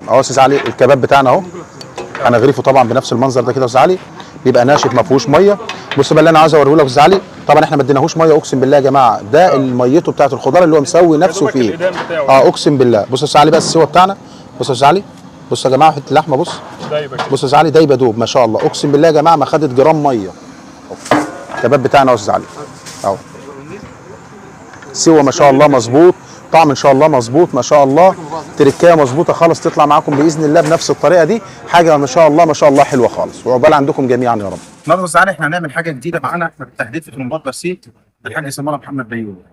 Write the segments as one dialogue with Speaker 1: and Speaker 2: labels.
Speaker 1: اهو يا استاذ علي الكباب بتاعنا اهو، هنغرفه طبعا بنفس المنظر ده كده يا استاذ علي، بيبقى ناشف ما فيهوش مية. بص بقى اللي انا عايز اوريه لك يا استاذ علي، طبعا احنا ما اديناهوش مية اقسم بالله يا جماعة، ده الميته بتاعت الخضار اللي هو مسوي نفسه
Speaker 2: دوبك
Speaker 1: فيه.
Speaker 2: الإدام بتاعه.
Speaker 1: اقسم بالله. بص يا استاذ علي بقى السوا بتاعنا، بص يا استاذ علي، بص يا جماعة حتة اللحمة، بص
Speaker 2: دايبه كده.
Speaker 1: بص يا استاذ علي دايبه دوب ما شاء الله، اقسم بالله يا جماعة ما خدت جرام مية. الكباب بتاعنا يا استاذ علي اهو، سوا ما شاء الله مظبوط، طعم ان شاء الله مظبوط ما شاء الله، تركايه مظبوطة خالص، تطلع معاكم باذن الله بنفس الطريقة دي، حاجة ما شاء الله ما شاء الله حلوة خالص، وعقبال عندكم جميعا يا رب.
Speaker 3: النهارده يا استاذ علي احنا هنعمل حاجة جديدة معانا احنا بالتحديد في رمضان بسيط الحاج سماره محمد بيومي.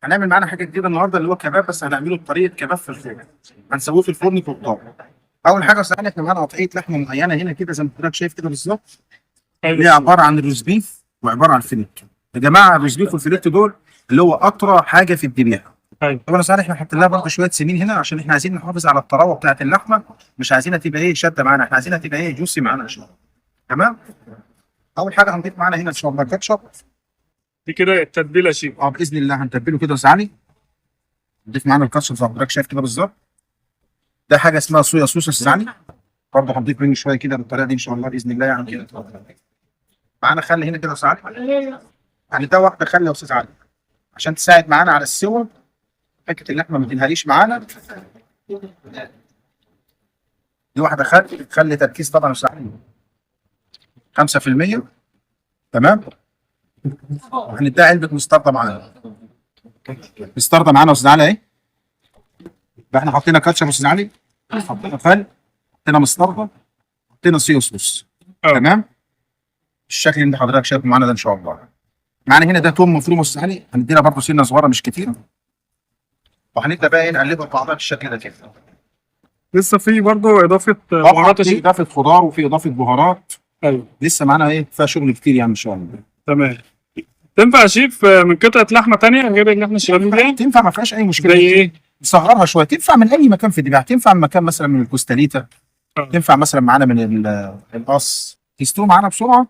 Speaker 3: هنعمل معانا حاجة جديدة النهارده اللي هو كباب، بس هنعمله بطريقة كباب في الفرن، هنسويه في الفرن في الطاوه. اول حاجة يا استاذ علي احنا معانا قطعية لحمه معينة هنا كده زي ما حضرتك شايف كده بالظبط، اللي هي عبارة عن ال roast beef وعبارة عن الفيليتو. يا جماعة ال roast beef والفيليتو دول اللي هو اطرى حاجة في الذبيحة.
Speaker 2: ايوه.
Speaker 3: طبعا يا استاذ علي احنا حاطين لها برضه شوية سمين هنا عشان احنا عايزين نحافظ على الطراوه بتاعه اللحمة، مش عايزينها تبقى ايه شاده معانا، احنا عايزينها تبقى ايه juicy معانا ان شاء الله. تمام؟ اول حاجة هنضيف معانا هنا ان شاء الله كاتشب.
Speaker 2: دي كده التتبيله يا شيف.
Speaker 3: باذن الله هنتبله كده يا استاذ علي. نضيف معانا الكاتشب زي ما حضرتك شايف كده بالظبط. ده حاجة اسمها soya sauce يا استاذ علي، برضه هنضيف منه شوية كده بالطريقة دي ان شاء الله باذن الله يعني كده. معانا خل هنا كده يا استاذ علي، يعني ده واحدة خل يا استاذ علي عشان تساعد معانا على السوى، حتة اللحمة ما تنهريش معانا. دي واحدة خل، خل تركيز طبعا يا استاذ علي 5%. تمام. وهنديها علبة مستردة معانا، مستردة معانا يا استاذ علي اهي. يبقى احنا حطينا كاتشب يا استاذ علي، حطينا خل، حطينا مستردة، حطينا soya sauce. تمام. الشكل اللي حضرتك شايفه معانا ده ان شاء الله. معانا هنا ده توم مفروم يا استاذ علي، هندينا برضه سنة صغيرة مش كتير، وهنبدا بقى ايه نقلبها في بعضها بالشكل ده كده.
Speaker 2: لسه في برضه اضافه بهارات يا
Speaker 3: في
Speaker 2: شيف.
Speaker 3: اضافه خضار وفي اضافه بهارات.
Speaker 2: ايوه
Speaker 3: لسه معانا ايه فيها شغل كتير يعني ان شاء الله.
Speaker 2: تمام. تنفع يا شيف من قطعه لحمه تانية غير اللي احنا شغالين بيها؟
Speaker 3: تنفع ما فيهاش اي مشكلة.
Speaker 2: زي ايه؟
Speaker 3: نصغرها شوية، تنفع من اي مكان في الدباع، تنفع من مكان مثلا من الكوستاليتا، تنفع مثلا معانا من القص، تستوي معانا بسرعة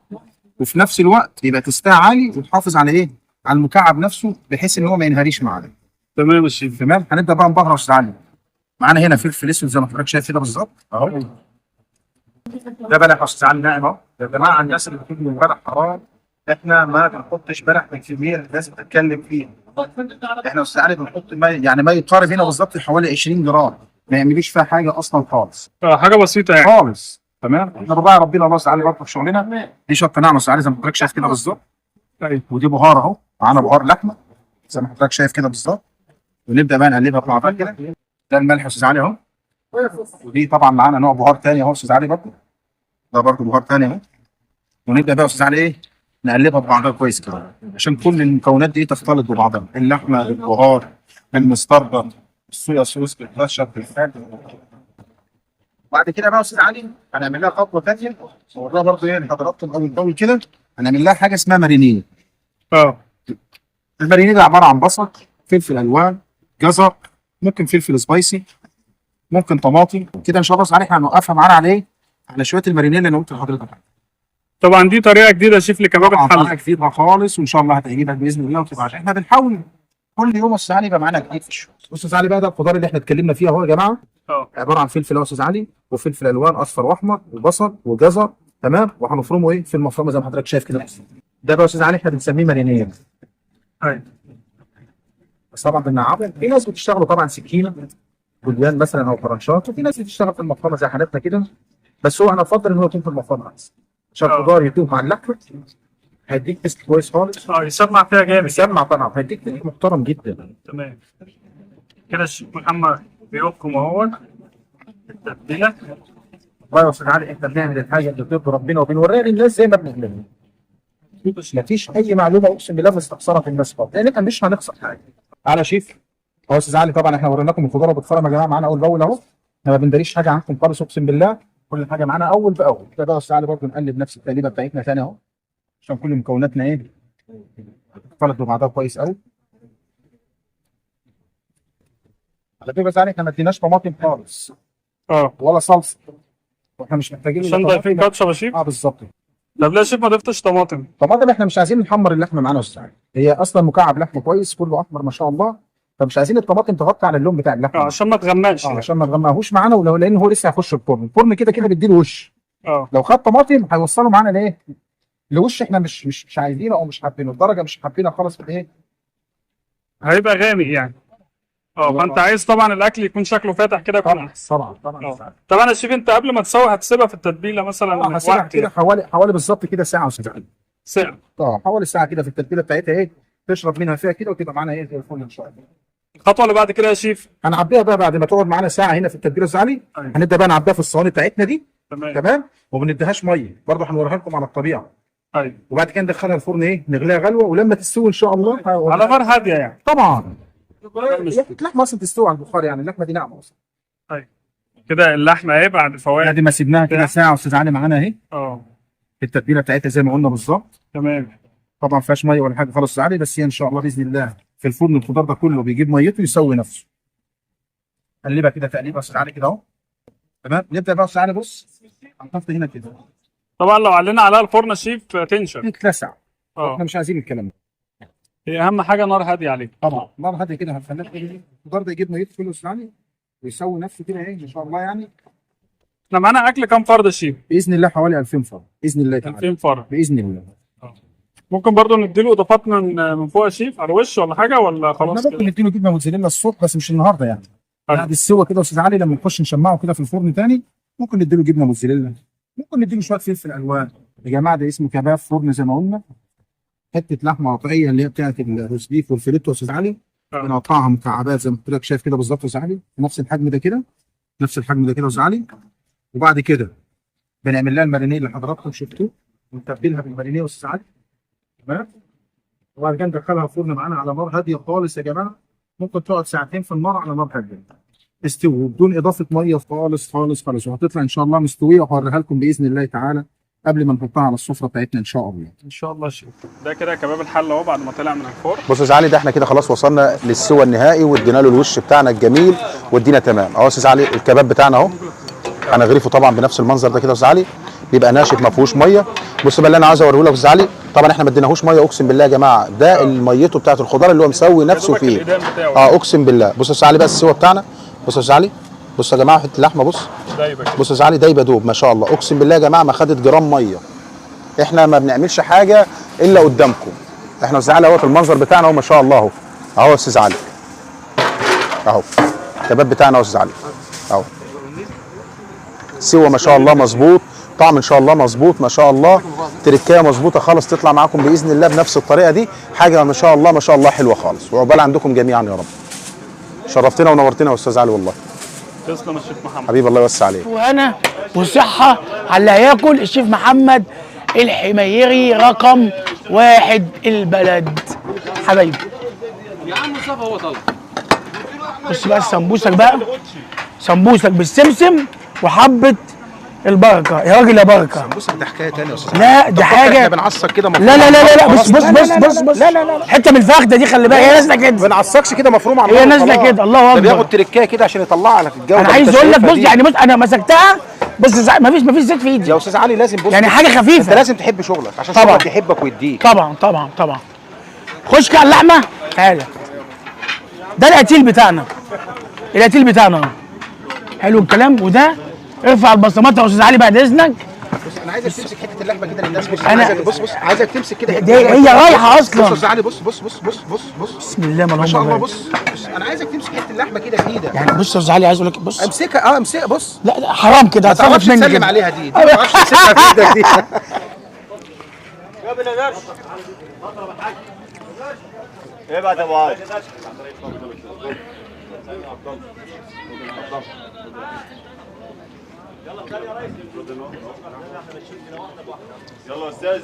Speaker 3: وفي نفس الوقت يبقى taste ها عالي وتحافظ على ايه؟ على المكعب نفسه بحيث ان هو ما ينهريش معانا.
Speaker 2: تمام يا شيف.
Speaker 3: تمام. هنبدا بقى نبهر يا استاذ علي. معانا هنا فلفل اسود زي ما حضرتك شايف كده بالظبط اهو. ده بلح يا استاذ علي ناعم اهو. يا جماعة الناس اللي بتقول ان البلح حرام، احنا ما بنحطش بلح بالكمية اللي الناس بتتكلم فيها. احنا يا استاذ علي بنحط ما يعني ما يقارب هنا بالظبط حوالي 20 جرام، ما يعمليش فيها حاجة اصلا خالص.
Speaker 2: حاجة بسيطة يعني
Speaker 3: خالص. تمام. احنا بنراعي ربنا الله استاذ علي برضه في شغلنا. دي شطه ناعمة يا استاذ علي زي ما حضرتك شايف كده بالظبط.
Speaker 2: ايوه.
Speaker 3: ودي بهار اهو، معانا بهار لحمه زي ما حضرتك شايف كده بالظبط. ونبدا بقى نقلبها في بعضها كده. ده الملح يا استاذ علي اهو. ودي طبعا معانا نوع بهار تاني اهو يا استاذ علي برضه، ده برضه بهار تاني اهو. ونبدا بقى يا استاذ علي ايه نقلبها ببعضها كويس كده عشان كل المكونات دي تختلط ببعضها، اللحمة بالبهار بالمستردة الصويا صوص بالكاتشب بالفلفل. بعد كده بقى يا استاذ علي هنعمل لها خطوة ثانية اوريها برضه ايه لحضراتكم اول باول كده. هنعمل لها حاجة اسمها marinade. ال marinade ده عبارة عن بصل، فلفل الوان، جزر، ممكن فلفل spicy، ممكن طماطم كده ان شاء الله. صحيح احنا هنوقفها معانا على ايه؟ على شوية ال marinade اللي انا قلت لحضرتك.
Speaker 2: طبعا دي طريقه جديدة يا شيف لكباب
Speaker 3: طبعا
Speaker 2: الحلة.
Speaker 3: طريقه جديدة خالص وان شاء الله هتعجبك باذن الله وتبقى، عشان احنا بنحاول كل يوم يا استاذ علي يبقى معانا جديد في الشغل. بص يا استاذ علي بقى ده الخضار اللي احنا اتكلمنا فيه اهو يا جماعة. عبارة عن فلفل اهو يا استاذ علي، وفلفل الوان اصفر واحمر، وبصل وجزر. تمام. وهنفرمه ايه في المفرمه زي ما حضرتك شايف كده. ده بقى يا استاذ علي احنا بنسميه marinade.
Speaker 2: ايوه.
Speaker 3: بس طبعا بنعبر، في ناس بتشتغلوا طبعا سكينة جوليان مثلا او فرنشات، وفي ناس بتشتغل في المفرمه زي حالتنا كده، بس هو انا افضل ان هو يكون في المفرمه احسن عشان الخضار يدوب مع اللحمة، هيديك taste كويس خالص.
Speaker 2: يسمع فيها جامد.
Speaker 3: يسمع طبعا، هيديك taste محترم جدا.
Speaker 2: تمام كده الشيف محمد بيحكم اهو التتبيله.
Speaker 3: والله يا استاذ علي احنا بنعمل الحاجة اللي بترضي ربنا وبنوريها للناس زي ما بنعملها. مفيش اي معلومة اقسم بالله مستخسرها في الناس خالص، لان احنا مش هنخسر حاجة. على شيف اهو استاذ علي، طبعا احنا وريناكم الخضار وبتفرم يا جماعة معانا اول باول اهو، احنا ما بنداريش حاجة عنكم خالص اقسم بالله، كل حاجة معانا اول باول. كده بقى يا استاذ علي برضه نقلب نفس التقليبه بتاعتنا ثاني اهو عشان كل مكوناتنا ايه اختلطت ببعضها كويس قوي. على فكرة يا استاذ علي احنا ما اديناش طماطم خالص ولا صلصه، واحنا مش محتاجين
Speaker 2: عشان ضايفين كاتشب يا شيف.
Speaker 3: بالظبط.
Speaker 2: طب ليه يا شيف ما ضفتش طماطم؟
Speaker 3: طماطم احنا مش عايزين نحمر اللحمة معانا يا استاذ علي، هي اصلا مكعب لحمه كويس كله احمر ما شاء الله، فمش عايزين الطماطم تغطي على اللون بتاع اللحمة.
Speaker 2: عشان ما تغمقش.
Speaker 3: عشان ما تغمقهوش معانا، ولو لان هو لسه هيخش الفرن، الفرن كده كده بيديله وش. لو خد طماطم هيوصله معانا لايه؟ لوش احنا مش عايزينه او مش حابينه، الدرجة مش حابينها خالص في الايه؟
Speaker 2: هيبقى غامق يعني. فانت عايز طبعا الاكل يكون شكله فاتح كده يكون احسن.
Speaker 3: طبعا طبعا.
Speaker 2: طبعا يا شيف انت قبل ما تسوي هتسيبها في التتبيله مثلا؟
Speaker 3: هسيبها كده حوالي بالظبط كده ساعة وساعة.
Speaker 2: ساعة.
Speaker 3: حوالي ساعة كده في التتبيله بتاعتها ايه؟ تشرب منها فيها كده وتبقى معانا ايه زي الفل ان شاء الله.
Speaker 2: الخطوة اللي بعد كده يا شيف
Speaker 3: هنعبيها بقى بعد ما تقعد معانا ساعة هنا في التتبيله يا علي. هنبدا بقى نعبيها في الصواني بتاعتنا دي. تمام. وما بنديهاش مية برضه، هنوريها لكم على الطبيعة.
Speaker 2: ايوه.
Speaker 3: وبعد كده ندخلها الفرن ايه، نغليها غلوه، ولما تستوي ان شاء الله
Speaker 2: على نار هادية يعني.
Speaker 3: طبعا اللحمة اصلا تستوي على البخار يعني، اللحمة دي ناعمة اصلا.
Speaker 2: طيب كده اللحمة اهي بعد فوائد
Speaker 3: بعد ما سيبناها كده ساعة يا استاذ علي معانا اهي. التتبيله بتاعتها زي ما قلنا بالظبط.
Speaker 2: تمام.
Speaker 3: طبعا ما فيهاش مية ولا حاجة خالص يا علي، بس هي ان شاء الله باذن الله في الفرن الخضار ده كله بيجيب ميته يسوي نفسه. قلبها كده تقليبه يا استاذ علي كده اهو. تمام. نبدا بقى يا استاذ علي، بص هنحط هنا كده.
Speaker 2: طبعا لو علينا عليها الفرن يا شيف تنشف
Speaker 3: تتلسع. احنا مش عايزين الكلام ده.
Speaker 2: هي اهم حاجة نار هادية عليك.
Speaker 3: طبعا نار هادية كده هنخليها الخضار ده يجيب ميته كله يا استاذ علي ويسوي نفسه كده ايه ان شاء الله يعني.
Speaker 2: احنا معانا اكل كام فرد يا شيف؟
Speaker 3: باذن الله حوالي 2000 فرد باذن الله تعالى.
Speaker 2: 2000 فرد
Speaker 3: باذن الله.
Speaker 2: ممكن برضو نديله اضافات من فوق يا شيف على الوش ولا حاجة، ولا خلاص
Speaker 3: ممكن نديله جبنه موتزاريلا الصبح، بس مش النهارده يعني. بعد السوا كده يا استاذ علي لما نخش نشمعه كده في الفرن تاني ممكن نديله جبنه موتزاريلا، ممكن نديله شوية فلفل الوان. يا جماعة ده اسمه كباب فرن زي ما قلنا. حتة لحمه قطعية اللي هي بتاعت الروز بيف والفيليتو يا استاذ علي، بنقطعها مكعبات زي ما قلت لك، شايف كده بالظبط يا استاذ علي، نفس الحجم ده كده، نفس الحجم ده كده يا استاذ علي. وبعد كده بنعمل لها ال marinade اللي حضراتكم شفتوه، ونتبلها بال marinade يا استاذ علي. تمام. وبعد كده ندخلها الفرن معانا على نار هادية خالص يا جماعة، ممكن تقعد ساعتين في النار على نار هادية تستوي بدون اضافه مية خالص خالص خالص، وهتطلع ان شاء الله مستوية وهوريها لكم باذن الله تعالى قبل ما نحطها على السفرة بتاعتنا ان شاء الله.
Speaker 2: ان شاء الله شيف. ده كده كباب الحلة اهو بعد ما طلع من الفرن.
Speaker 1: بص يا علي، ده احنا كده خلاص وصلنا للسوى النهائي وادينا له الوش بتاعنا الجميل وادينا تمام اهو. يا علي الكباب بتاعنا اهو، هنغرفه طبعا بنفس المنظر ده كده يا علي، بيبقى ناشف ما فيهوش مية. بص بقى اللي انا عاوز اوريه لك يا علي، طبعا احنا ما اديناهوش مية اقسم بالله يا جماعة، ده ميته بتاعت الخضار اللي هو مسوي نفسه فيه. اقسم بالله. بص يا علي بقى السوى بتاعنا، بص يا علي، بص يا جماعة حتة اللحمة، بص بص يا علي دايبه دوب ما شاء الله، اقسم بالله يا جماعة ما خدت جرام مية. احنا ما بنعملش حاجة الا قدامكم. احنا استاذ علي اهو في المنظر بتاعنا اهو ما شاء الله اهو، اهو يا استاذ علي اهو الكباب بتاعنا اهو يا استاذ علي اهو، سوى ما شاء الله مظبوط، طعم ان شاء الله مظبوط ما شاء الله، تركايه مظبوطة خالص، تطلع معاكم باذن الله بنفس الطريقة دي، حاجة ما شاء الله ما شاء الله حلوة خالص، وعقبال عندكم جميعا يا رب. شرفتنا ونورتنا يا استاذ علي والله.
Speaker 2: تسلم يا شيف محمد
Speaker 1: حبيبي، الله يوسع عليك.
Speaker 4: وانا والصحة على اللي هياكل. الشيف محمد الحميري رقم 1 البلد حبايبي.
Speaker 5: يا عم مصطفى هو طلع.
Speaker 4: بص بقى السمبوسك بقى، سمبوسك بالسمسم وحبه البركة يا راجل يا بركة.
Speaker 3: سمبوسك ده حكاية ثانية يا استاذ.
Speaker 4: لا دي حاجة
Speaker 3: احنا بنعصق كده مفروم.
Speaker 4: لا لا لا لا بص بص بص بص بص،
Speaker 3: لا لا لا،
Speaker 4: حتة من الفخده دي خلي بالك، هي نازله كده،
Speaker 3: ما بنعصقش كده مفروم على
Speaker 4: هي نازله كده. الله اكبر،
Speaker 3: ده بياخد تركايه كده عشان يطلعها لك الجو.
Speaker 4: انا عايز اقول لك بص يعني، بص انا مسكتها بص، ما فيش زيت في ايدي
Speaker 3: يا استاذ علي. لازم بص
Speaker 4: يعني حاجة خفيفة،
Speaker 3: انت لازم تحب شغلك عشان شغلك يحبك ويديك.
Speaker 4: طبعا طبعا طبعا. خش كده على اللحمة، تعالى. ده القتيل بتاعنا، القتيل بتاعنا اهو. حلو الكلام. وده ارفع البصمات يا استاذ علي بعد اذنك.
Speaker 3: بص انا عايزك تمسك حتة اللحمة كده للناس. بص انا عايزك، بص بص عايزك تمسك كده حتة.
Speaker 4: هي رايحة اصلا.
Speaker 3: بص يا استاذ علي، بص بص بص بص بص بص،
Speaker 4: بسم الله
Speaker 3: ما شاء الله. بص بص انا عايزك تمسك حتة اللحمة كده بايدك
Speaker 4: يعني. بص يا استاذ علي عايز اقول لك، بص
Speaker 3: امسكها، امسكها بص.
Speaker 4: لا لا حرام كده، هتصرف مني كده.
Speaker 3: تسلم عليها دي ما تعرفش تمسكها في ايدك دي.
Speaker 5: يا بلا درش ابعت يا ابو علي. يلا يا استاذ.